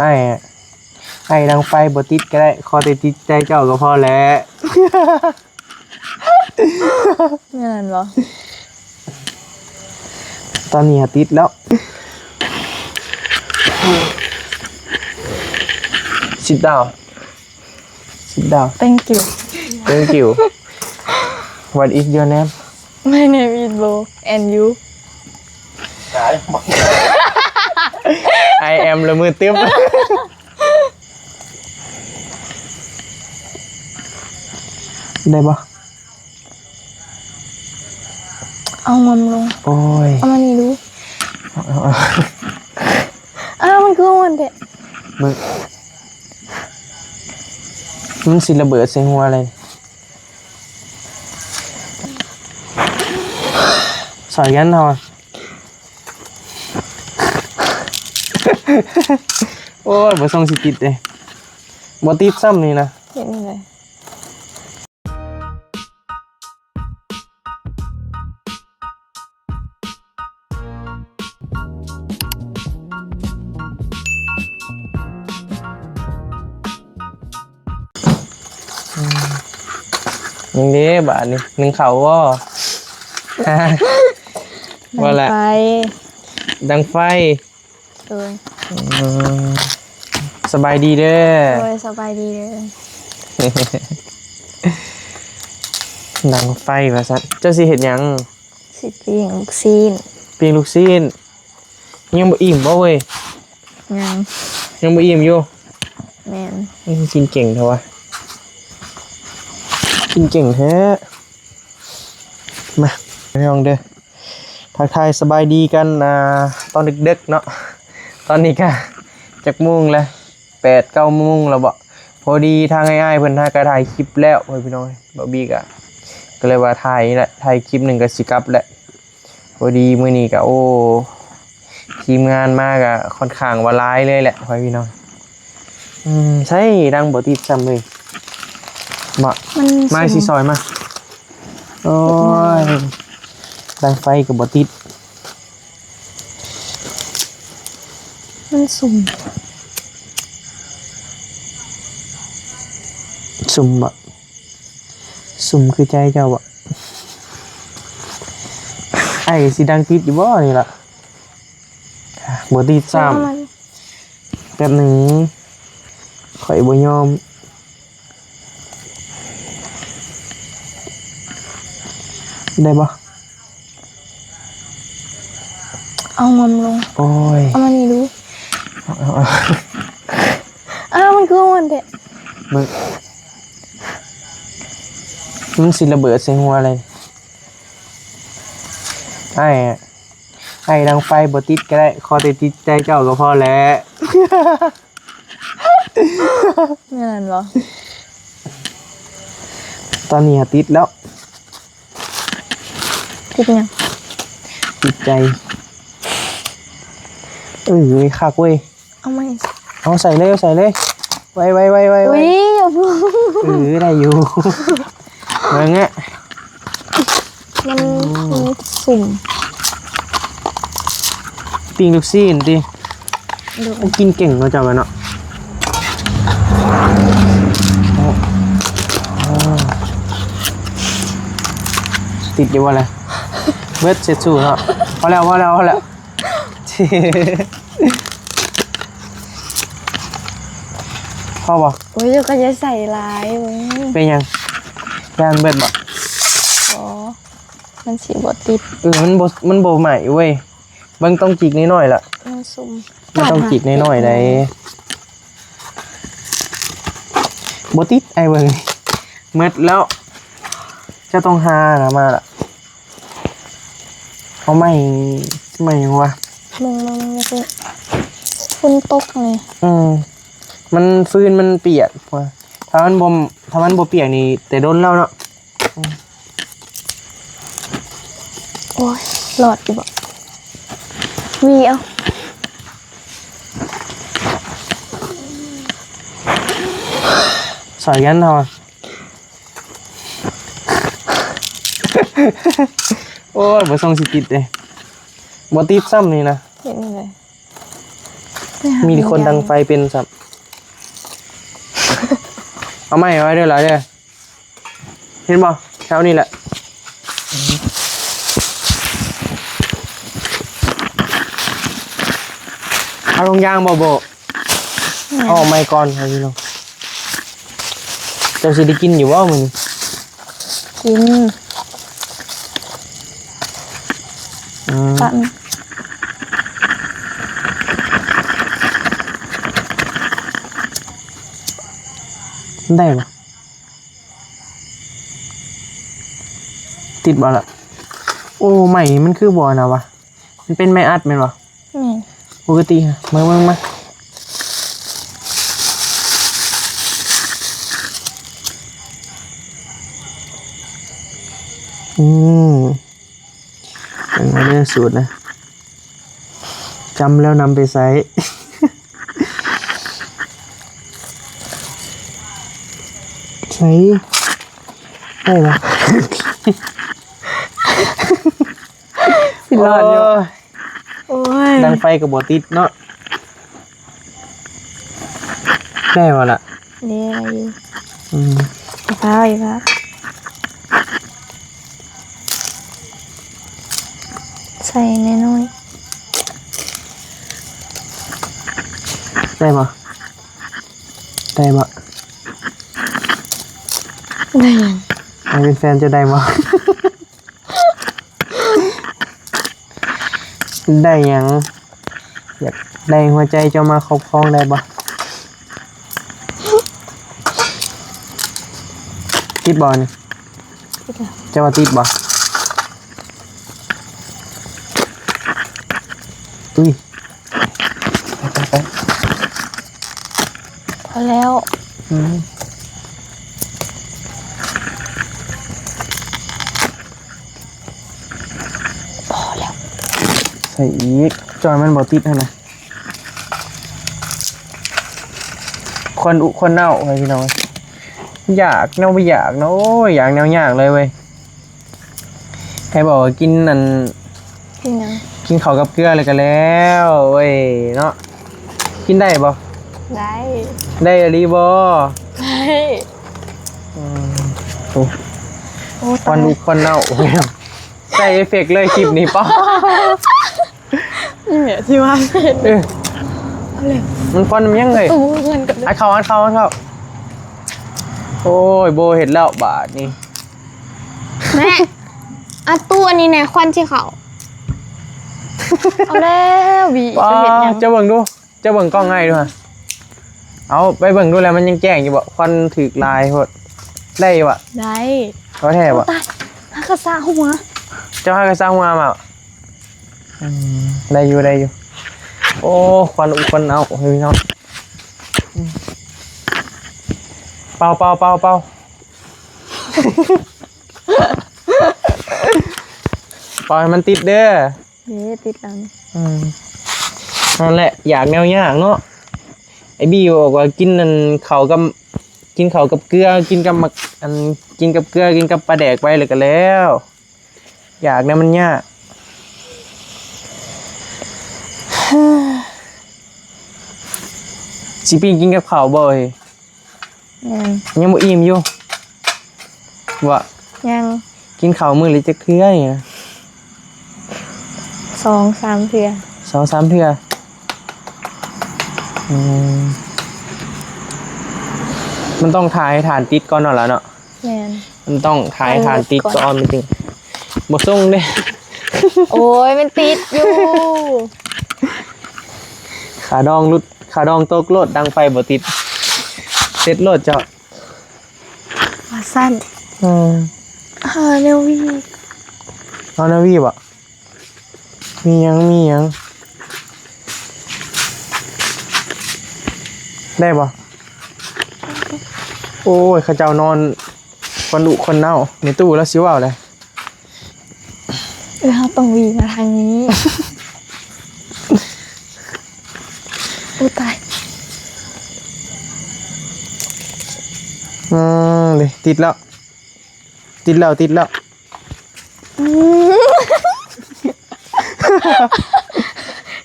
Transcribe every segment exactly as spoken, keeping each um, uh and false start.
อ้ายอะ อ้ายดังไฟบ่ติดก็ได้ ขอแต่ติดใจเจ้าก็พอแล้ว แม่นบ่ ตอนนี้อะติดแล้ว Sit down. Sit down. Thank you. Thank you. What is your name? My name is Bo. And you? I am ละมือตึ๊บ ได้บ่ เอางวมลง โอ้ย เอามานี่ดู เอา เอา อ้าว มันคือมันแท้ มึง มันสิระเบิดใส่หัวเลย สอยกันเฮาอะ โอ้ย บ่ส่งสิติดเด้ บ่ติดซ้ำนี่นะ เฮ็ดนี่เลย นี่เด้ บาดนี้ หนึ่งเขาวบ่ ว่าละ ดังไฟ ดังไฟ โดย อืม สบายดีเด้อ โดย สบายดีเด้อ ดังไฟว่าซั่น เจ้าสิเฮ็ดหยัง สิปิ้งลูกชิ้น ปิ้งลูกชิ้น ยังบ่อิ่มบ่เว้ย ยัง ยังบ่อิ่มอยู่ แม่น อืม กินเก่งแท้วะ กินเก่งแท้ มา พี่น้องเด้อ ทักทายสบายดีกัน อ่า ตอนดึกๆ เนาะ ตอนนี้ก็จักโมงแล้ว แปดเก้าโมงแล้วบ่ พอดีทางอ้ายๆ เพิ่นหากะถ่ายคลิปแล้ว โอ้ย พี่น้อง บ่าวบี้กะ ก็เลยว่าถ่ายนี่แหละ ถ่ายคลิปหนึ่งก็สิกลับแหละ พอดีมื้อนี้ก็ โอ้ ทีมงานมาก็ค่อนข้างว่าหลายเลยแหละ พ่อพี่น้อง อืม ใช่ ดังบ่ติดซ้ำเลย บ่ มัน มา สุม สิซอยมา โอ้ย ดังไฟก็บ่ติด มันสุม สุมบ่ สุมคือใจเจ้าบ่ ไอ้สิดังติดอยู่บ่นี่ล่ะ บ่ติดซ้ำ เอามา แป๊บหนึ่ง ข่อยบ่ยอม ได้บ่ เอางวมลง โอ้ย เอามานี่ดู เอา เอา เอา อ้าว มันคือมันแท้ มึง มึงสิระเบิดใส่หัวเลย ไอ้อะ ไอ้ดังไฟบ่ติดก็ได้ ขอแต่ติดใจเจ้าก็พอแล้ว แม่นบ่ ตอนนี้อะติดแล้ว ติดหยัง ติดใจ เออ คักเว้ย เอาใหม่ เอาใส่เลย เอาใส่เลย ไว ไว ไว ไว ไว อุ้ย อย่าพูด เออ ได้อยู่ เบิ่งอะ มัน อืม มีสุ่ม ปิ้งลูกชิ้นติ ดู โอ้ กินเก่งเนาะเจ้ากันเนาะ โอ้ โอ้ ติดอยู่บ่เลย เบิดเสร็จสู่เนาะ พอแล้ว พอแล้ว พอแล้ว พอบ่ โอ้ย เดี๋ยวก็จะใส่หลายเว้ย เป็นหยัง ย่านเบิดบ่ อ๋อ มันสิบ่ติด เออ มันบ่ มันบ่ใหม่เว้ย เบิ่งต้องจิกน้อยๆล่ะ มันซุ่ม มันต้องจิกน้อยๆได้ บ่ติดไอ้เบิ่ง หมดแล้ว จะต้องหานะมาล่ะ เอาไม้ ไม้หยังวะ มึง มึง มึง มึง ฝนตกนี่ อืม มัน ฟืนมันเปียกว่ะ ถ้ามันบ่ ถ้ามันบ่เปียกนี่ แต่โดนแล้วเนาะ อืม โอ้ย หลอดอยู่บ่ วีเอา สอยกันเฮาอะ โอ้ย บ่ส่งสิติดเด้ บ่ติดซ้ำนี่นะ เฮ็ดนี่เลย มีแต่คนดังไฟเป็นซ้ำ เอาไม้ไว้เด้อล่ะเด้อ เห็นบ่ แถวนี้แหละ เอาลงยางบ่โบ เอาออกไม้ก่อนครับพี่น้อง เจ้าสิได้กินอยู่บ่มื้อนี้ กิน อืม ได้บ่ ติดบ่ล่ะ โอ้ ไม้มันคือบ่นะวะ มันเป็นไม้อัดแม่นบ่ แม่น ปกติฮะ มา มา มา อืม เป็นไงเด้อสูตรนะ จำแล้วนำไปใช้ ใช้ ได้ปะ สิรอดอยู่ โอ้ย โอ้ย ดังไฟก็บ่ติดเนาะ ได้บ่ล่ะ ได้อยู่ อืม อีกแล้ว อีกแล้ว ใส่น้อยๆ ได้บ่ ได้บ่ ได้ยัง ให้เป็นแฟนจะได้บ่ ได้หยัง อยากได้หัวใจเจ้ามาครอบครองได้บ่ ติดบ่นี่ ติดแล้ว เจ้าว่าติดบ่ อุ้ย ไปไปไป พอแล้ว อืม พอแล้ว ใส่อีก จอยมันบ่ติดหั่นนะ ควันอุควันเน่าไว้พี่น้อง อยากแนวบ่อยากเนาะ โอ้ย อยากแนวยากเลยเว้ย ใครบอกว่ากินนั่น กินหยัง กินข้าวกับเกลือเลยก็แล้วเว้ยเนาะ กินได้บ่ ได้ ได้อีหลีบ่ ได้ อืม โอ้ โอ้ ควัน ตาย อุควันเน่า ใส่เอฟเฟกต์เลยคลิปนี้ ป๊า นี่แหละที่ว่าเห็น เออ เอาเลย มันควันมันยังไง ตู้เงินกับ อัดเข้า อัดเข้า อัดเข้า โอ้ย โบเห็นแล้วบาดนี้ แม่ อัดตู้อันนี้แน่ ควันสิเข้า เอาแล้ววี ป๊า จะเห็นหยัง จะเบิ่งดู จะเบิ่งกล้องง่ายดูฮะ เอาไปเบิ่งดูแล้วมันยังแจ้งอยู่บ่ ควันถืกลายโพด ได้อยู่บ่ ได้ เอาแท้บ่ โอ้ตาย หากระซะหัว เจ้าหากระซะหัวมาบ่ อืม ได้อยู่ ได้อยู่ โอ้ ควันอุควันเอา เฮ้ยพี่น้อง เป่า เป่า เป่า เป่า เป่าให้มันติดเด้อ เด้ ติดแล้วนี่ อืม นั่นแหละ อยากแนวยากเนาะ ไอ้บี้บอกว่ากินนั่น ข้าวกับ กินข้าวกับเกลือ กินกับหมาก อัน กินกับเกลือ กินกับปลาแดกไปเลยก็แล้ว อยากแนวมันยาก สิปิ้งกินกับข้าวบ่เฮ้ย ยัง ยังบ่อิ่มอยู่ บ่ ยัง กินข้าวมื้อละจักเทื่อนี่นะ สองสามเทื่อ สองสามเทื่อ อืม มันต้องถ่ายให้ถ่านติดก่อนเนาะล่ะเนาะ แม่น มันต้องถ่ายให้ถ่านติดก่อน ถ่านติดก่อน มันจึง บ่ส่งเด้ โอ้ย มันติดอยู่ ขาดองหลุด ขาดองตกโลด ดังไฟบ่ติด เสร็จโลดเจ้า ว่าสั้น อืม เออ แนววี เอาแนววีบ่ มีหยัง มีหยัง ได้บ่ โอ้ย เขาเจ้านอนควันอุควันเน่า ในตู้แล้วสิเว้าเลย เออ เราต้องวีมาทางนี้ อู้ตาย อืม นี่ ติดแล้ว ติดแล้ว ติดแล้ว อืม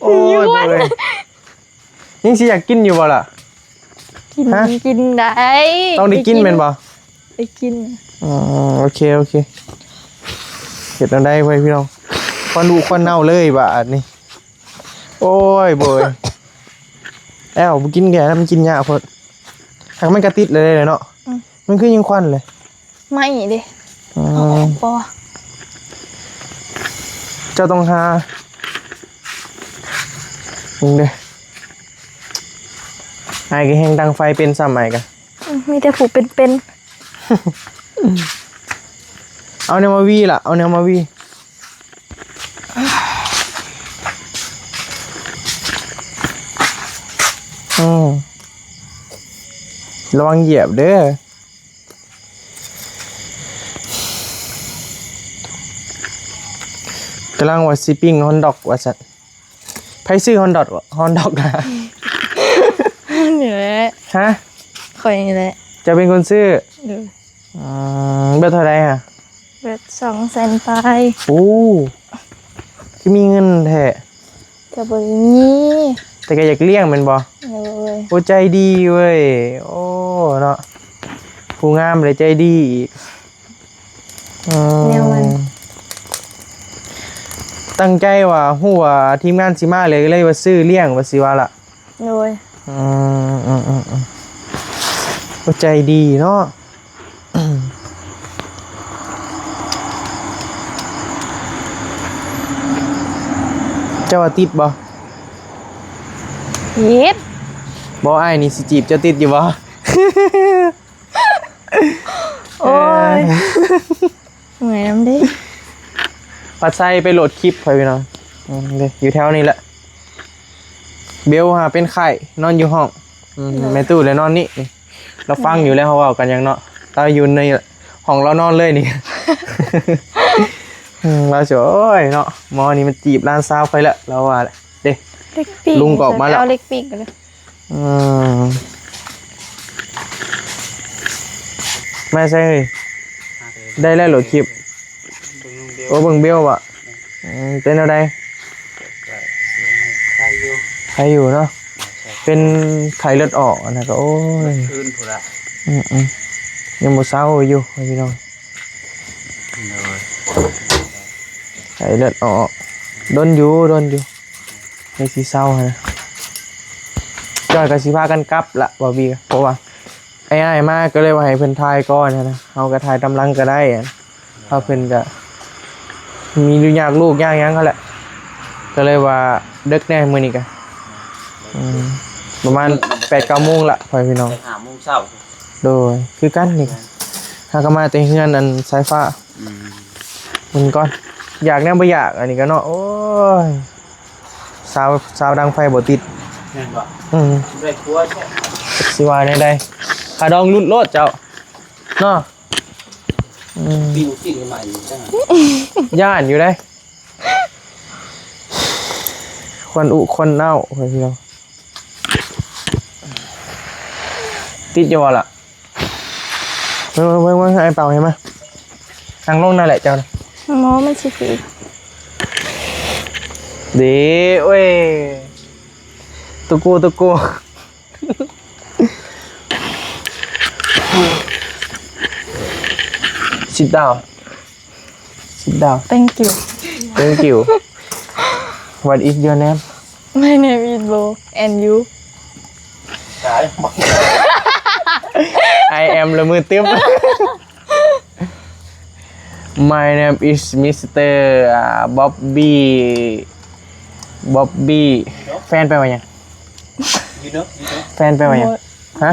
โอ้ย ย้วน เว้ย ยังสิอยากกินอยู่บ่ล่ะ กิน ฮะ กินได้ ต้องได้กินแม่นบ่ ได้กิน อืมโอเค โอเคเฮ็ดเอาได้เว้ยพี่น้อง ควันอุควันเน่าเลยบาดนี้ โอ้ยโบยแอ้วบ่กินแก่แล้วมันกินยากโพดหากมันกระติดเลยเลยเนาะ มันคือยังควันเลย ไม่เด้ อื เอาออ ม กบ่ เจ้าต้องหามึงเด้อไอ้ายก็แฮงดังไฟเป็นซ้ำไอ้ายก็ อืมมีแต่ผู้เป็นเป็น เอาแนวมาวีล่ะ เอาแนวมาวีอืมระวังเหยียบเด้อ กำลังว่าสิปิ้งฮอนดอกว่าซั่น ไผซื้อฮอนดอก ฮอนดอกล่ะ นี่แหละ ฮะ ข่อยนี่แหละ จะเป็นคนซื้อ เออ อืมเบิดเท่าไหร่ฮะ เบิดสองแสนปลาย โอ้คือมีเงินแท้ ก็บ่ได้มี แต่ก็อยากเลี้ยงแม่นบ่ เลย โอ้ใจดีเว้ย โอ้เนาะผู้งามเลยใจดีอีกอืม แนวมัน ตั้งใจว่าฮู้ว่าทีมงานสิมาเลยเลยว่าซื้อเลี้ยงว่าสิว่าล่ะ โดย อืมอืมอืมอืมก็ใจดีเนาะ เจ้าว่าติดบ่ เย็ด บ่อ้ายนี่สิจีบเจ้าติดอยู่บ่ โอ้ย เมื่อยน้ำเด้ ปัดไซไปโหลดคลิปไปพี่น้องอืมเด้ออยู่แถวนี้แหละ เบลหาเป็นไข้นอนอยู่ห้องอืมแม่ตู้เลยนอนนี่นี่เราฟังอยู่แล้วเขาเว้ากันหยังเนาะเราอยู่ในห้องเรานอนเลยนี่อืมเราสิโอ้ยเนาะหมอนี่มันจีบหลานสาวไปแล้วเราว่าแหละเด้ เล็กปีก ลุงก็ออกมาแล้ว เอาเล็กปีกกันเลย อืมไม่ใช่เฮ้ยได้แล้วโหลดคลิป โอ้เบิ่งเบลว่ะอืมเป็นอะไร ใครอยู่ ใครอยู่เนาะ เป็นไข้เลือดออกอันนะก็โอ้ย คืนพุนละ อืมอืมยังบ่เศร้าอยู่พี่น้อง โดย ไข้เลือดออกโดนอยู่โดนอยู่ในสีเศร้านะจอยกับสีพากันกลับละบอบีเพราะว่าไอ้ไอ้ายมาก็เลยว่าให้เพิ่นถ่ายก่อนนะเขาก็ถ่ายตำลังก็ได้อะ เพราะเพิ่นก็มีลูกยากลูกยากหยังเขาแหละ ก็เลยว่าเดึกแน่มื้อนี้ก็อืมประมาณแปดเก้าโมงละพ่อพี่น้อง ไปหาโมงเช้า โดยคือกันนี่หากนมาแต่เฮือนอันสายฟ้า อืม มันก่อนอยากแน่บ่อยากอันนี้ก็เนาะโอ้ยสาวสาวดังไฟบ่ติด แม่นบ่ อืม ได้ครัวใช่ สิว่าแนวใดค่าดองหลุดโลดเจ้าเนาะอืม ปิ้งปิ้งใหม่อยู่จัง ย่านอยู่ได้ควันอุควันเน่าเฮ้ยพี่น้องติดอยู่บ่ล่ะเบิ่งเบิ่งเบิ่งไอ้เป่าเห็นไหมนั่งลงนั่นแหละเจ้าน่ะ หมอมันสิคือ เด้เว้ยตุกูตุกู sit down sit down thank you thank you what is your name my name is Bo and youขาย I am ละมือตึ๊บ My name is Mister อ่า Bobby Bobby แฟนแปลว่าหยัง you know you know แฟนแปลว่าหยังฮะ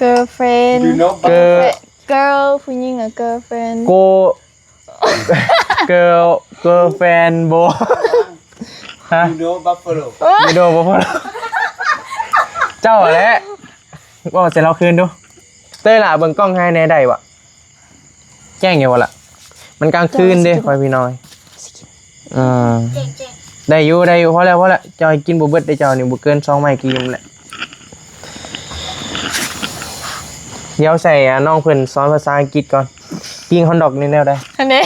girlfriend you know เกิ girl ผู้หญิงอะ girlfriend โก girl girlfriend โบฮะ you know buffalo ไม่โดนบ่พอเจ้าแหละว่าเสร็จแล้วคืนดู เต้ยล่ะเบิ่งกล้องให้แน่ได้บ่แจ้งอยู่บ่ล่ะ มันกลางคืนเด้คอยพี่น้อยอืมได้อยู่ได้อยู่พอแล้วพอแล้วเจ้าให้กินบ่เบิดได้เจ้านี่บ่เกินสองไม้ก็อิ่มแหละเดี๋ยวใส่อ่ะน้องเพิ่นสอนภาษาอังกฤษก่อนปิ้งฮอทดอกนี่แนวใด อันนี้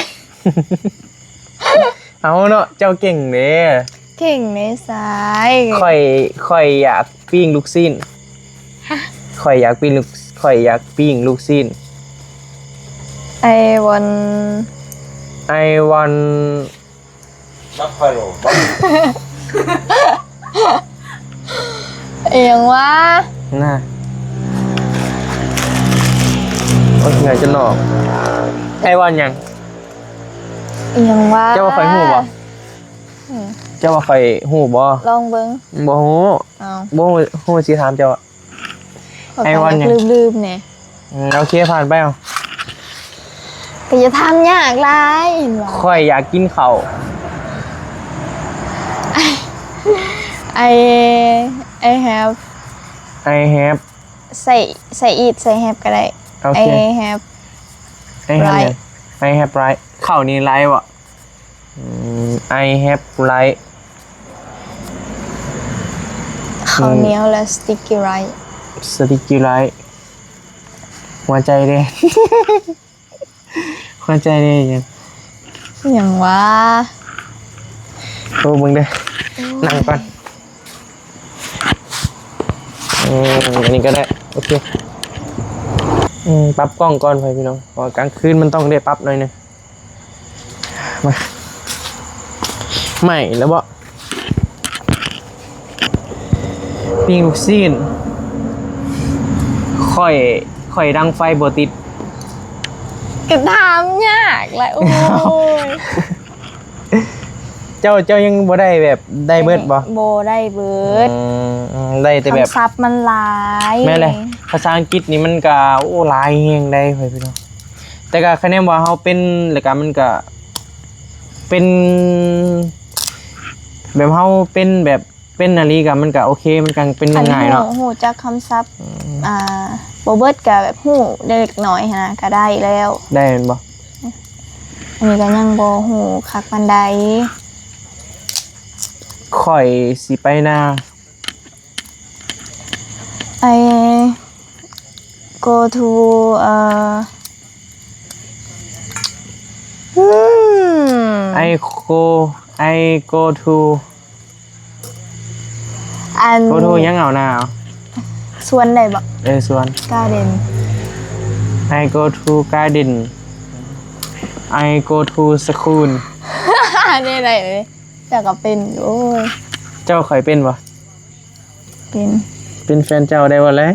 เอาเนาะเจ้าเก่งเด้ เข่งในสาย ข่อยข่อยอยากปิ้งลูกชิ้น ฮะ ข่อยอยากปิ้งลูกข่อยอยากปิ้งลูกชิ้น ไอวัน I want บักฟาโลบัก เอียงวะ น่ะโอ้ยเหนื่อยจนหนอก I want หยัง เอียงวะ เจ้าว่าข่อยฮู้บ่ อืม เจ้าว่าข่อยฮู้บ่ ลองเบิ่ง บ่ฮู้ เอา บ่ฮู้ฮู้สิถามเจ้าอะ ข้อย ไอ้ ก็ วัน อยาก เนี่ย ลืมๆเนี่ย อืมโอเคผ่านไปเอา ก็อย่าทำยากหลายเห็นบ่ ข่อยอยากกินข้าว I I have I have ใส่ใส่ it ใส่ have ก็ได้ โอเค I have I have Right I have right ข้าวนี่ right บ่อืม I have right ข้าวเหนียวและ sticky rice sticky rice หัวใจเด้ หัวใจเด้ยัง อย่างว่า โอ้มึงเด้อนั่งก่อนอืมอันนี้ก็ได้ โอเค อืมปรับกล้องก่อนไปพี่น้องเพราะว่ากลางคืนมันต้องได้ปรับหน่อยหนึงมาใหม่แล้วบ่ปิ้งลูกชิ้นข่อยข่อยดังไฟบ่ติด กระทำยากและโอ้ย เจ้าเจ้ายังบ่ได้แบบได้เบิดบ่ โบได้เบิด อืมอืมได้แต่แบบ คำศัพท์มันหลาย แม่นเลย ภาษาอังกฤษนี่มันก็โอ้หลายแฮงได้เฮ้ยพี่น้องแต่ก็คะแนนว่าเฮาเป็นแล้วก็มันก็เป็น แบบเฮาเป็นแบบเป็นนาลีก็มันก็โอเคมันก็เป็น คัน ง่ายๆเนาะ ฮู้ฮู้จักคำศัพท์อ่าโบเบิดกับแบบฮู้เล็กน้อยหั้นนะก็ได้แล้ว ได้แม่นบ่ อันนี้ก็ยังโบฮู้คักปานใด ข่อยสิไปนา I go to เอ่ออืม I go I go to อัน go to ยังเอานาเอา สวนได้บ่ เออสวน garden I go to garden I go to school ได้ได้เลยแต่ก็เป็นโอ้ย เจ้าข่อยเป็นบ่ เป็น เป็นแฟนเจ้าได้บ่แล้ว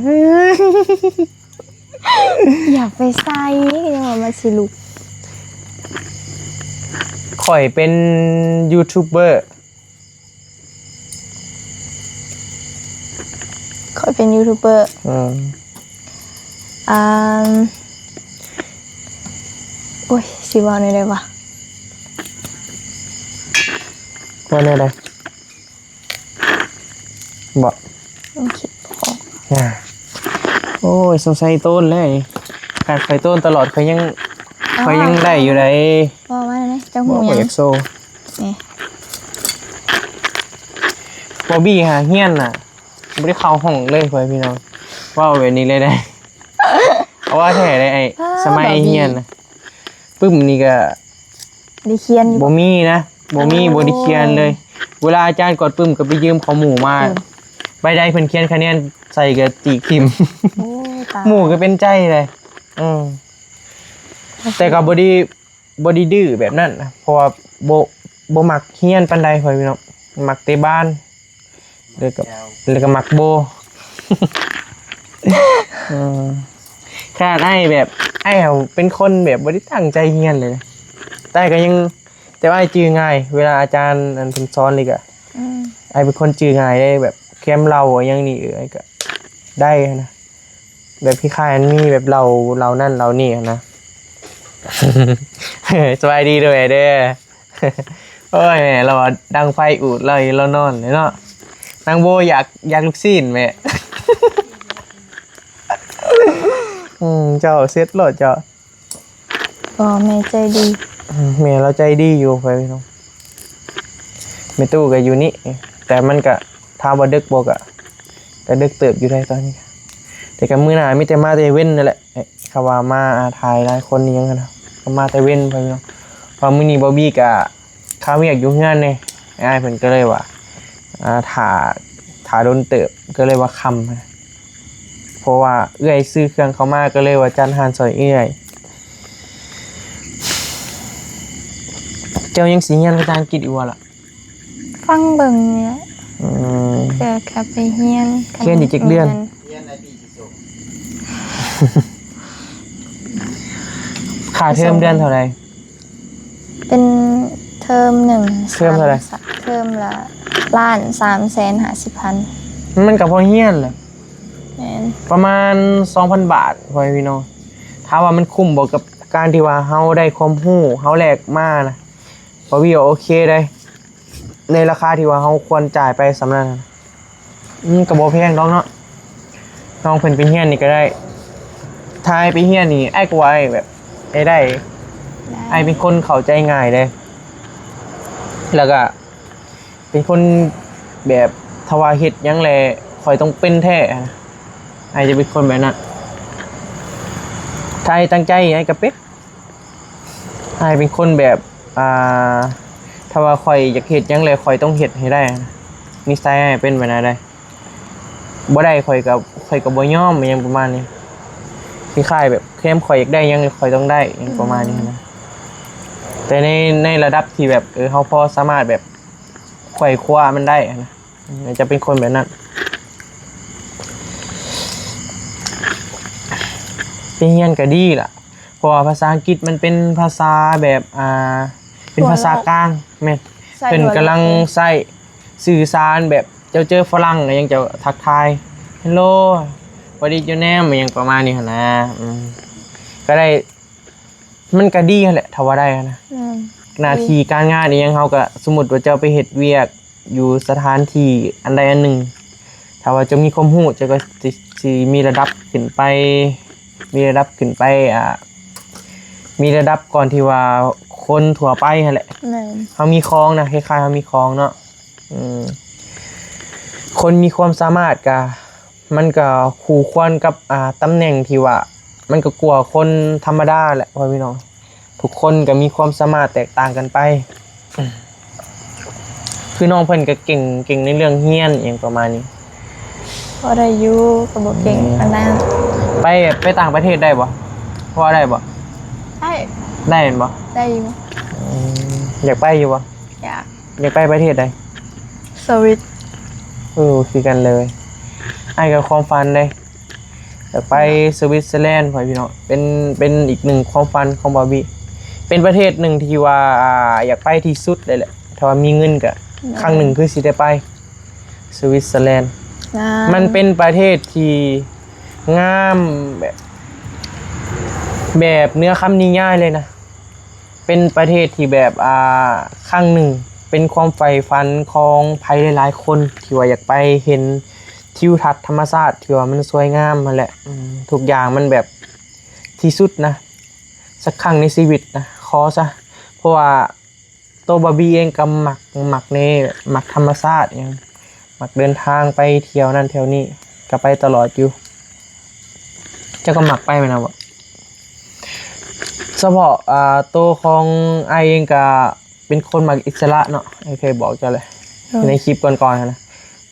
อยากไปใส่ยังว่ามาสิลุก ข่อยเป็นยูทูบเบอร์ ข่อยเป็นยูทูบเบอร์ อืม อ่าโอ้ยสิเว่าในใดวะ ว่าแนวใดบ่ ต้องคิดออก อ่าโอ้ยสงสัยโต้นเลยขาดไฟโต้นตลอดเขายังเขายังได้อยู่ได ว่ามาไหมเจ้า บ่ หู ข่อย ยั อง ยากโซ นี่ บอบบี้หาเฮียนน่ะบ่ได้เข้าห้องเลยเพื่อนพี่น้องว่าแบบนี้เลยได้เอาว่าแท้ได้ไอ้สมัยเฮียนน่ะปึ้มนี่ก็ ได้เขียนอยู่ บ่มีนะบ่มี โอ้ บ่ได้เขียนเลย เวลาอาจารย์กดปึ้มก็ไปยืมของหมู่มา อืม ใบใดเพิ่นเขียนคะแนนใส่ก็ตีคิม โอ้ตาย หมู่ก็เป็นใจเลยอืมแต่ก็บ่ได้บ่ได้ดื้อแบบนั้นนะเพราะว่าบ่บ่มักเฮียนปานใดพ่อพี่น้องมักแต่บ้านแล้วก็แล้วก็มักโบอืมขนาดไอ้แบบไอ้เขาเป็นคนแบบบ่ได้ตั้งใจเฮียนเลยนะแต่ก็ยังแต่ว่าไอ้จื่อง่าย เวลาอาจารย์อันเพิ่นสอนนี่ก็ อืม ไอ้เป็นคนจื่อง่ายได้แบบแคมเราอะยังนี่เออไอ้ก็ได้นะแบบพี่ค่ายมันมีแบบเราเรานั่นเรานี่นะ สบายดีด้วยเด้อ โอ้ยแหมเราอะดังไฟอูดเราเรานอนเลยเนาะนางโบอยากอยากลูกชิ้นแม่ อืมเจ้าเซ็ตโลดเจ้า ก็แม่ใจดี อืมแม่เราใจดีอยู่ไปพี่น้องแม่ตู้ก็อยู่นี่แต่มันก็ถามว่าดึกบ่ก็ก็ดึกเติบอยู่ได้ตอนนี้ แต่ก็มื้อหน้ามีแต่มาแต่เว้นนั่นแหละเอ๊ะเขาว่ามาถ่ายหลายคนนี่ยังกันนะก็มาแต่เว้นไปพี่น้องเพอมื้อนี้บอบบี้ก็คาเวียกอยู่เฮือนเนี่ย อ้ายเพิ่นก็เลยว่า อ่า ถ้า ถ้าโดนเติบ ก็เลยว่าค่ำ เพราะว่าเอื้อยซื้อเครื่องเข้ามา ก็เลยว่าจัดร้านซอยเอื้อย เจ้ายังสิเรียนภาษาอังกฤษอยู่บ่ล่ะ ฟังเบิ่งนี่แหละ อืม เพื่อกลับไปเรียน เรียนอีกจักเดือน เรียนในปีที่สอง ค่าเทอมเดือนเท่าไหร่ เป็นเทอมหนึ่ง เทอมเท่าไหร่ เทอมละล้านสามแสนห้าสิบพัน มันก็พอเรียนแหละ แม่น ประมาณ สองพัน บาท พ่อแม่พี่น้อง ถามว่ามันคุ้มบ่กับการที่ว่าเฮาได้ความรู้ เฮาแลกมานะ บ่าววีว่าโอเคได้ ในราคาที่ว่าเฮาควรจ่ายไปส่ำนั้นนะ อืม ก็บ่แพงดอกเนาะ น้องเพิ่นไปเรียนนี่ก็ได้ ถ้าอ้ายไปเรียนนี่ อ้ายก็ว่าอ้ายแบบ ได้ได้ อ้ายเป็นคนเข้าใจง่ายเด้ แล้วก็ เป็นคนแบบ ถ้าว่าเฮ็ดหยังแหละ ข้อยต้องเป็นแท้นะ อ้ายจะเป็นคนแบบนั้น ถ้าอ้ายตั้งใจอ้ายก็เป็น อ้ายเป็นคนแบบ อ่า ถ้าว่าข้อยอยากเฮ็ดหยังแหละ ข้อยต้องเฮ็ดให้ได้นะ นิสัยอ้ายเป็นแบบนั้นได้ บ่ได้ข้อยก็ ข้อยก็บ่ยอม อิหยังประมาณนี้ คล้ายๆแบบ แค่ข้อยอยากได้หยัง ข้อยต้องได้ อิหยังประมาณนี้นะ แต่ใน ในระดับที่แบบ เออ เฮาพอสามารถแบบ ไขว่คว้ามันได้นะ จะเป็นคนแบบนั้น ไปเรียนก็ดีล่ะ เพราะว่าภาษาอังกฤษมันเป็นภาษาแบบ อ่า เป็นภาษากลาง แม่น ใช่ เพิ่นกำลังใช้สื่อสารแบบ เจ้าเจอฝรั่งก็ยังจะทักทาย Hello, what is your name อิหยังประมาณนี้หั้นนะ อืม ก็ได้ มันก็ดีหั้นแหละ ถ้าว่าได้หั้นนะ อืม หน้าที่การงานอิหยัง เฮาก็ สมมุติว่าเจ้าไปเฮ็ดเวียกอยู่สถานที่อันใดอันหนึ่ง ถ้าว่าเจ้ามีความรู้ เจ้าก็สิ สิมีระดับขึ้นไป มีระดับขึ้นไป อ่า มีระดับก่อนที่ว่าคนทั่วไปหั้นแหละ แม่น เฮามีของนะ คล้ายๆเฮามีของเนาะ อืม คนมีความสามารถก็ มันก็คู่ควรกับ อ่า ตำแหน่งที่ว่า มันก็กว่าคนธรรมดาแหละ พ่อพี่น้อง ทุกคนก็มีความสามารถแตกต่างกันไป คือน้องเพิ่นก็เก่ง เก่งในเรื่องเรียนอิหยังประมาณนี้ พอได้อยู่ ก็บ่เก่งปานนั้น ไป ไปต่างประเทศได้บ่ พอได้บ่ ได้ ได้แม่นบ่ ได้อยู่ อืม อยากไปอยู่บ่ อยาก อยากไปประเทศใด สวิต เออ คือกันเลย อ้ายก็ความฝันเลย อยากไปสวิตเซอร์แลนด์ พ่อพี่น้อง เป็น เป็นอีกหนึ่งความฝันของบ่าววี เป็นประเทศหนึ่งที่ว่า อ่า อยากไปที่สุดเลยแหละ ถ้าว่ามีเงินก็ ครั้งหนึ่งคือสิได้ไป สวิตเซอร์แลนด์ งา มันเป็นประเทศที่งามแบบ แบบเหนือคำนิยายเลยนะ เป็นประเทศที่แบบ อ่า ครั้งหนึ่ง เป็นความใฝ่ฝันของใผหลายๆคน ที่ว่าอยากไปเห็นทิวทัศน์ธรรมชาติที่ว่ามันสวยงามหั้นแหละ อืม ทุกอย่างมันแบบที่สุดนะ สักครั้งในชีวิตนะ ขอซะ เพราะว่าตัวบ่าววีเองก็มัก มักใน มักธรรมชาติอิหยัง มักเดินทางไปเที่ยวนั่นเที่ยวนี่ ก็ไปตลอดอยู่ เจ้าก็มักไปแม่นบ่ เฉพาะ อ่า ตัวของอ้ายเองก็เป็นคนมักอิสระเนาะ อ้ายเคยบอกเจ้าเลย เออ ในคลิปก่อนๆหั้นนะ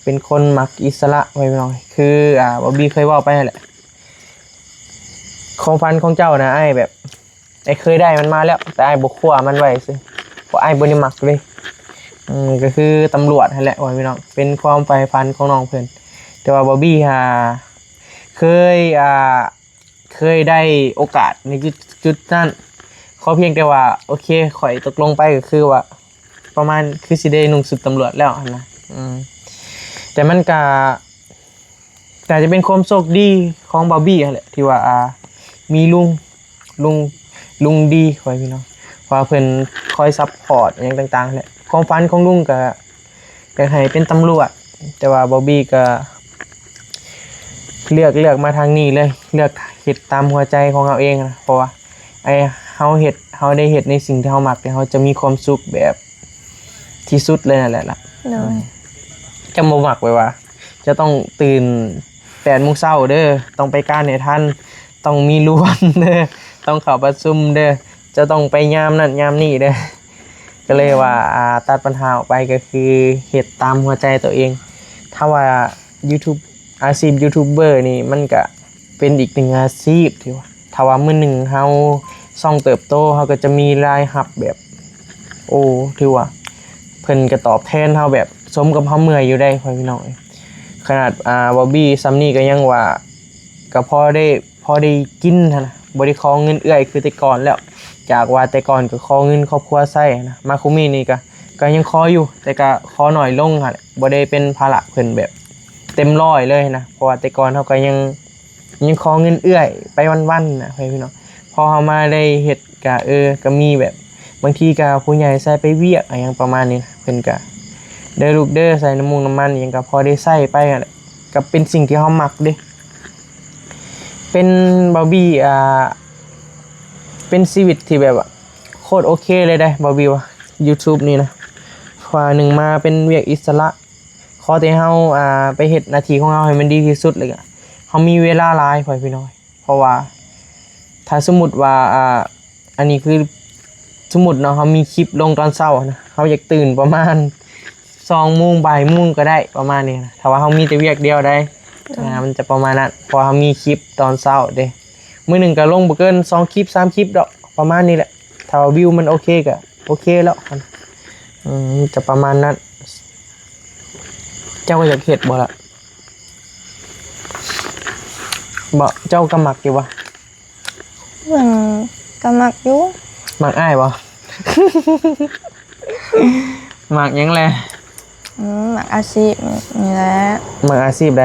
เป็นคนมักอิสระ พ่อพี่น้อง คือ อ่า บ่าววีเคยเว้าไปหั้นแหละ ความฝันของเจ้านะ อ้ายแบบ อ้ายเคยได้มันมาแล้ว แต่อ้ายบ่คว้ามันไว้ซื่อ เพราะอ้ายบ่ได้มักเลย อืม ก็คือตำรวจหั้นแหละ พ่อพี่น้อง เป็นความใฝ่ฝันของน้องเพิ่น แต่ว่าบ่าววีหา เคย อ่า เคยได้โอกาสในจุด จุดนั้น ขอเพียงแต่ว่า โอเค ข้อยตกลงไปก็คือว่า ประมาณคือสิได้นุ่งชุดตำรวจแล้วหั้นนะ อืม แต่มันก็ น่าจะเป็นความโชคดีของบ่าววีหั้นแหละ ที่ว่า อ่า มีลุง ลุง ลุงดี พ่อพี่น้อง ว่าเพิ่นคอยซัพพอร์ตอิหยังต่างๆแหละ ความฝันของลุงก็อยากให้เป็นตำรวจ แต่ว่าบ่าววีก็ เลือก เลือกมาทางนี้เลย เลือกเฮ็ดตามหัวใจของเฮาเองนะ เพราะว่า ไอ้เฮาเฮ็ด เฮาได้เฮ็ดในสิ่งที่เฮามัก แล้วเฮาจะมีความสุขแบบที่สุดเลยนั่นแหละล่ะ โดย จะบ่มักไว้ว่า จะต้องตื่นแปดโมงเช้าเด้อ ต้องไปการให้ทัน ต้องมีรวมเด้อ ต้องเข้าประชุมเด้อ จะต้องไปยามนั้นยามนี้เด้อ ก็เลยว่า อ่า ตัดปัญหาออกไป ก็คือเฮ็ดตามหัวใจตัวเอง ถ้าว่ายูทูบ อาชีพยูทูบเบอร์นี่มันก็เป็นอีกหนึ่งอาชีพที่ว่า ถ้าว่ามื้อหนึ่งเฮาช่องเติบโต เฮาก็จะมีรายรับแบบ โอ้ ถือว่าเพิ่นก็ตอบแทนเฮาแบบสมกับเฮาเมื่อยอยู่ได้ พ่อพี่น้อง ขนาด อ่า บอบบี้ส่ำนี้ก็ยังว่า ก็พอได้ พอได้กินหั้นนะ บ่ได้ขอเงินเอื้อยคือแต่ก่อนแล้ว จากว่าแต่ก่อนก็ขอเงินครอบครัวใช้นะ มาคุมื้อนี้ก็ ก็ยังขออยู่ แต่ก็ขอน้อยลงหั้นแหละ บ่ได้เป็นภาระเพิ่นแบบเต็มร้อยเลยนะ เพราะว่าแต่ก่อนเฮาก็ยัง ยังขอเงินเอื้อยไปวันๆนะ พ่อพี่น้อง พอเฮามาได้เฮ็ดก็ เออ ก็มีแบบ บางทีก็ผู้ใหญ่ใช้ไปเวียกอะหยังประมาณนี้นะ เพิ่นก็ เด้อลูกเด้อ ใส่น้ำมุงน้ำมันหยังก็พอได้ใช้ไปหั้นแหละ ก็เป็นสิ่งที่เฮามักเด้ เป็นบอบบี้ อ่า เป็นชีวิตที่แบบว่าโคตรโอเคเลยเด้ บอบบี้ว่า YouTube นี่นะ เพราะว่าหนึ่งมาเป็นเวียกอิสระ ขอแต่เฮา อ่า ไปเฮ็ดหน้าที่ของเฮาให้มันดีที่สุด แล้วก็เฮามีเวลาหลาย พ่อพี่น้อง เพราะว่าถ้าสมมุติว่า อ่า อันนี้คือสมมุติเนาะ เฮามีคลิปลงตอนเช้านะ เฮาอยากตื่นประมาณสองโมง บ่ายโมงก็ได้ประมาณนี้นะ ถ้าว่าเฮามีแต่เวียกเดียวได้ อ่า มันจะประมาณนั้น เพราะว่าเฮามีคลิปตอนเช้าเด้ มื้อหนึ่งก็ลงบ่เกินสองคลิป สามคลิปดอก ประมาณนี้แหละ ถ้าว่าวิวมันโอเคก็โอเคแล้ว อืม จะประมาณนั้น เจ้าก็อยากเฮ็ดบ่ล่ะ บ่ เจ้าก็มักอยู่บ่ อืม ก็มักอยู่ มักอ้ายบ่ มักหยังแหละ อืม มักอาชีพนี่แหละ มักอาชีพใด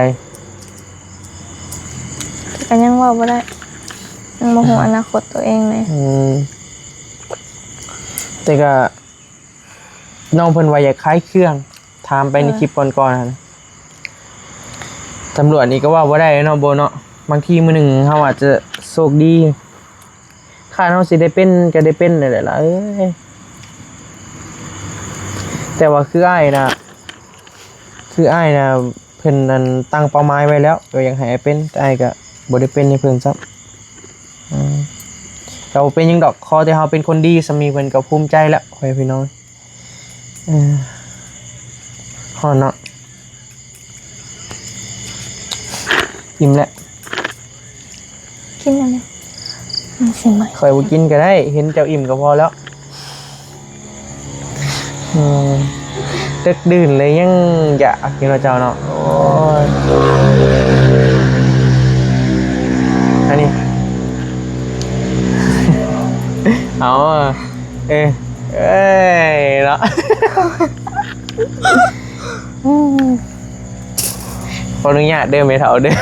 ก็ยังเว้าบ่ได้ ยังบ่ฮู้อนาคตตัวเองเลย อืม แต่ก็ น้องเพิ่นว่าอยากขายเครื่อง ถามไปใน เออ คลิปก่อนๆหั่น ตำรวจนี่ก็เว้าบ่ได้เนาะ โบเนาะ บางทีมื้อหนึ่งเฮาอาจจะโชคดี คาดเฮาสิได้เป็นก็ได้เป็นนั่นแหละล่ะเอ้ย แต่ว่าคืออ้ายนะ คืออ้ายนะ เพิ่นนั่นตั้งเป้าหมายไว้แล้ว ก็อยากให้อ้ายเป็น แต่อ้ายก็บ่ได้เป็นให้เพิ่นซ้ำ อืม ก็บ่เป็นหยังดอก ขอแต่เฮาเป็นคนดีส่ำนี้ เพิ่นก็ภูมิใจแล้ว พ่อแม่พี่น้อง เออ ฮ้อนเนาะ อิ่มแล้ว กินอันนี้ มันสิไหม ข้อยบ่กินก็ได้ เห็นเจ้าอิ่มก็พอแล้ว อืม ดึกดื่นเลยยังอยากอยู่เนาะเจ้าเนาะ โอ้ย อันนี้ เอา เอ้ย เอ้ย เนาะ ขออนุญาตเด้อ แม่เฒ่าเด้อ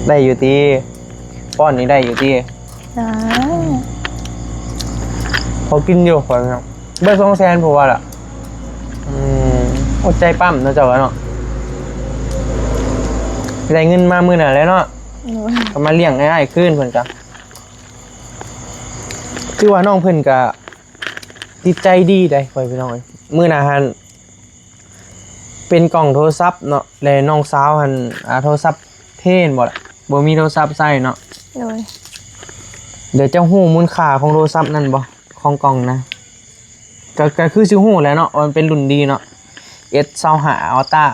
ได้อยู่ติ ป้อนนี่ได้อยู่ติ ได้ พอกินอยู่ ข้อยเนาะ เบิดสองแสน เพราะว่าล่ะ อืม อดใจปั๊มเนาะเจ้าว่าเนาะ ได้เงินมามื้อนั้นแหละเนาะ โอ้ย ก็มาเลี้ยงอ้ายคืนเพิ่นก็ คือว่าน้องเพิ่นก็จิตใจดีได้ พ่อแม่พี่น้องเอ้ย มื้อนั้นหั่น เป็นกล่องโทรศัพท์เนาะ และน้องสาวหั่น อ่า โทรศัพท์เพนบ่ล่ะ บ่มีโทรศัพท์ใช้เนาะ โดย เดี๋ยวเจ้าฮู้มูลค่าของโทรศัพท์นั่นบ่ ของกล่องนะ ก็ ก็คือสิฮู้แหละเนาะ ว่ามันเป็นรุ่นดีเนาะ เอสซาวห้า อัลต้า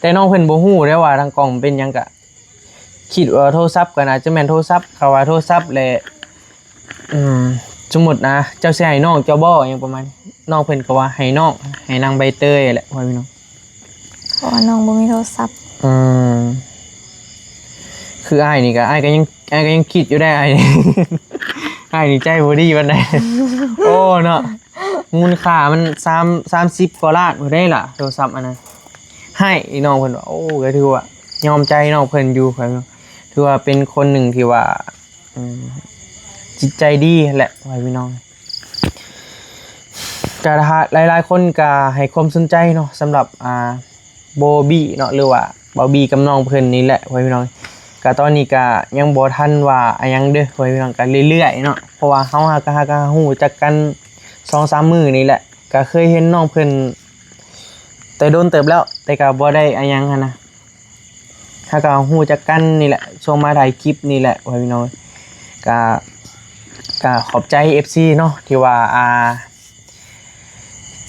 แต่น้องเพิ่นบ่ฮู้เด้ว่าทางกล่องมันเป็นหยัง ก็คิดว่าโทรศัพท์ ก็น่าจะแม่นโทรศัพท์ เขาว่าโทรศัพท์แหละ อืม สมมุตินะ เจ้าสิให้น้องเจ้าบ่ หยังประมาณนี้ น้องเพิ่นก็ว่าให้น้อง ให้นางใบเตยแหละ พ่อแม่พี่น้อง เพราะว่าน้องบ่มีโทรศัพท์ อืม คืออ้ายนี่ก็ อ้ายก็ยัง อ้ายก็ยังคิดอยู่ได้ อ้าย อ้ายนี่ใจบ่ดีปานใด โอ้เนาะ มูลค่ามันสาม สามสิบกว่าล้านพุ้นเด้ล่ะ โทรศัพท์อันนั้น ให้น้องเพิ่นว่า โอ้ ก็ถือว่ายอมใจน้องเพิ่นอยู่ ถือว่าเป็นคนหนึ่งที่ว่า อืม จิตใจดีแหละ พ่อแม่พี่น้อง ก็หลายๆคนก็ให้ความสนใจเนาะ สำหรับ อ่า บอบบี้เนาะ หรือว่าบอบบี้กับน้องเพิ่นนี่แหละ พ่อแม่พี่น้อง ก็ตอนนี้ก็ยังบ่ทันว่าอะหยังเด้อ พ่อแม่พี่น้อง ก็เรื่อยๆเนาะ เพราะว่าเฮาหากะ หากะฮู้จักกันสองสามมื้อนี่แหละ ก็เคยเห็นน้องเพิ่นแต่โดนเติบแล้ว แต่ก็บ่ได้อะหยังหั้นนะ หากะฮู้จักกันนี่แหละ ช่วงมาถ่ายคลิปนี่แหละ พ่อแม่พี่น้อง ก็ ก็ขอบใจ เอฟซี เนาะ ที่ว่าอ่า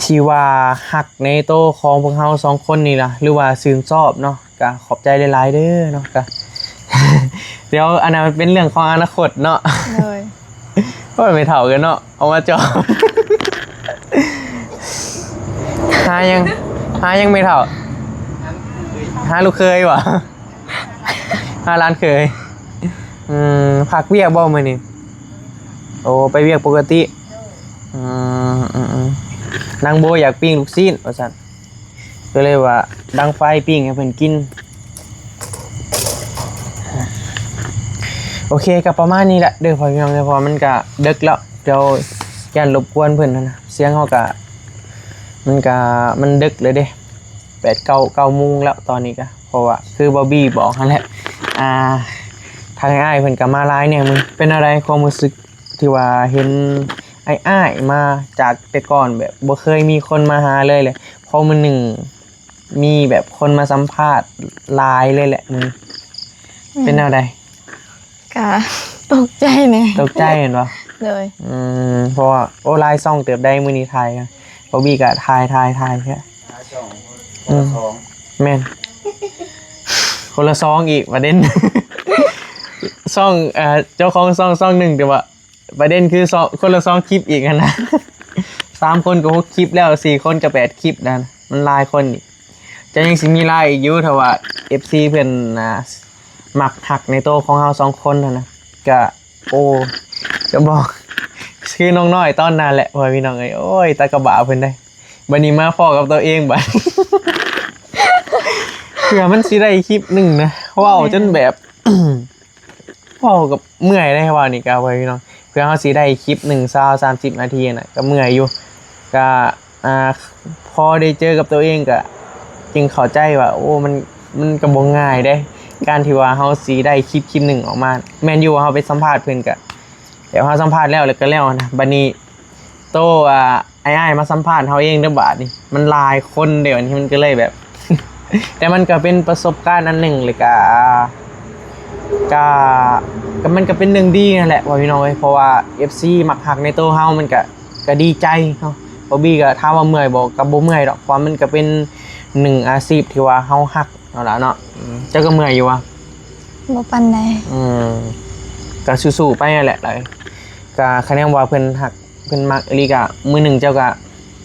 ที่ว่าฮักในโตของพวกเฮาสองคนนี่ล่ะ หรือว่าชื่นชอบเนาะ ก็ขอบใจหลายๆเด้อเนาะ ก็ เดี๋ยวอันนั้นมันเป็นเรื่องของอนาคตเนาะ เลย ก็ไม่เท่ากันเนาะ เอามาจอบ หายัง หายังไม่เท่า หาลูกเคยบ่ หาหลานเคย อืม พักเวียกบ่มื้อนี้ โอ้ ไปเวียกปกติ อืมอืมอืมนางโบอยากปิ้งลูกชิ้นว่าซั่น ก็เลยว่าดังไฟปิ้งให้เพิ่นกิน โอเค ก็ประมาณนี้แหละเด้อพ่อพี่น้องเด้อ เพราะว่ามันก็ดึกแล้ว เดี๋ยวย่านรบกวนเพิ่นหั้นนะ เสียงเฮาก็ มันก็ มันดึกเลยเด้ แปด เก้า เก้าโมงแล้วตอนนี้ก็ เพราะว่าคือบอบบี้บอกหั้นแหละ อ่า ทางอ้ายเพิ่นก็มาหลายแนวมื้อ เป็นอะไรความรู้สึกที่ว่าเห็นอ้ายๆมาจากแต่ก่อนแบบบ่เคยมีคนมาหาเลยเลย พอมื้อหนึ่งมีแบบคนมาสัมภาษณ์หลายเลยแหละมื้อ เป็นแนวใด ก็ตกใจแหน่ ตกใจแม่นบ่ เลย อืม เพราะว่าโอ้หลายช่องเติบได้มื้อนี้ถ่ายกัน บอบบี้ก็ถ่ายถ่ายถ่ายแค่ หาช่องคนละสอง แม่น คนละช่องอีกประเด็น ช่องเอ่อเจ้าของช่องช่องหนึ่งแต่ว่า ประเด็นคือช่องคนละช่องคลิปอีกหั้นนะ สามคนก็หกคลิปแล้ว สี่คนก็แปดคลิปนะ มันหลายคนอีก จะยังสิมีหลายอีกอยู่ ถ้าว่า เอฟซี เพิ่นอ่ามักฮักในโตของเฮาสองคนหั้นนะ ก็ โอ้ จะบอก คือน้องน้อยตอนนั้นแหละ พ่อพี่น้องเอ้ย โอ้ย ตากะบาเพิ่นได้ บัดนี้มาพ้อกับตัวเองบัด เพื่อมันสิได้คลิปหนึ่งนะ เว้าจนแบบ เว้ากับเมื่อยเลย เว้านี่ก็ พ่อพี่น้อง เพื่อเฮาสิได้คลิปหนึ่ง ซาว สามสิบนาทีน่ะ ก็เมื่อยอยู่ ก็ อ่า พอได้เจอกับตัวเองก็ จึงเข้าใจว่า โอ้ มัน มันก็บ่ง่ายเด้ การที่ว่าเฮาสิได้คลิปคลิปหนึ่งออกมา แม่นอยู่ว่าเฮาไปสัมภาษณ์เพิ่นก็ แบบเฮาสัมภาษณ์แล้ว แล้วก็แล้วนะ บัดนี้ โต อ่า อ้ายๆมาสัมภาษณ์เฮาเองเด้อบาดนี้ มันหลายคนเด้ บัดนี้มันก็เลยแบบ แต่มันก็เป็นประสบการณ์อันหนึ่งเลยก็ ก็ ก็มันก็เป็นเรื่องดีนั่นแหละ พ่อพี่น้องเอ้ย เพราะว่า เอฟซี มักฮักในโตเฮา มันก็ ก็ดีใจเนาะ บอบบี้ก็ถามว่าเมื่อยบ่ ก็บ่เมื่อยดอก เพราะมันก็เป็นหนึ่งอาชีพที่ว่าเฮาฮักเอาล่ะเนาะ อืม เจ้าก็เมื่อยอยู่วะ บ่ปานใด อืม ก็สู้ๆไปนั่นแหละ ก็คะแนนว่าเพิ่นฮัก เพิ่นมักอีหลีก็มื้อหนึ่งเจ้าก็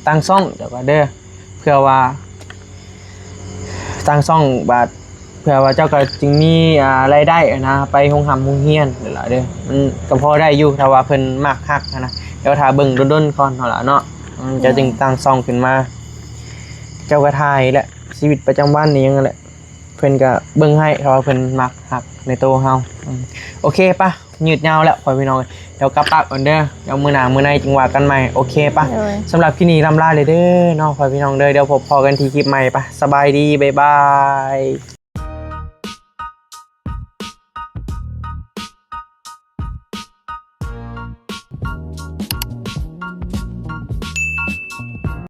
ตั้งช่อง เจ้าก็เด้อ เพื่อว่า ตั้งช่องบาด เพื่อว่าเจ้าก็จึงมี อ่า รายได้อะนะ ไปโรงหำโรงเรียนนั่นล่ะเด้อ มันก็พอได้อยู่ ถ้าว่าเพิ่นมักฮักหั้นนะ เดี๋ยวถ้าเบิ่งดนๆก่อนหั้นล่ะเนาะ อืม เจ้าจึงตั้งช่องขึ้นมา เจ้าก็ถ่ายแหละ ชีวิตประจำวันนี่หยังนั่นแหละ เพิ่นก็เบิ่งให้ ถ้าว่าเพิ่นมักฮักในโตเฮา อืม โอเคปะ ยืดยาวแล้ว พ่อพี่น้อง เดี๋ยวกลับปะก่อนเด้อ เดี๋ยวมื้อหน้ามื้อในจึงว่ากันใหม่ โอเคปะ โดย สำหรับคลิปนี้ล่ำลาเลยเด้อเนาะ พ่อพี่น้องเด้อ เดี๋ยวพบพ้อกันที่คลิปใหม่ปะ สบายดี บ๊ายบาย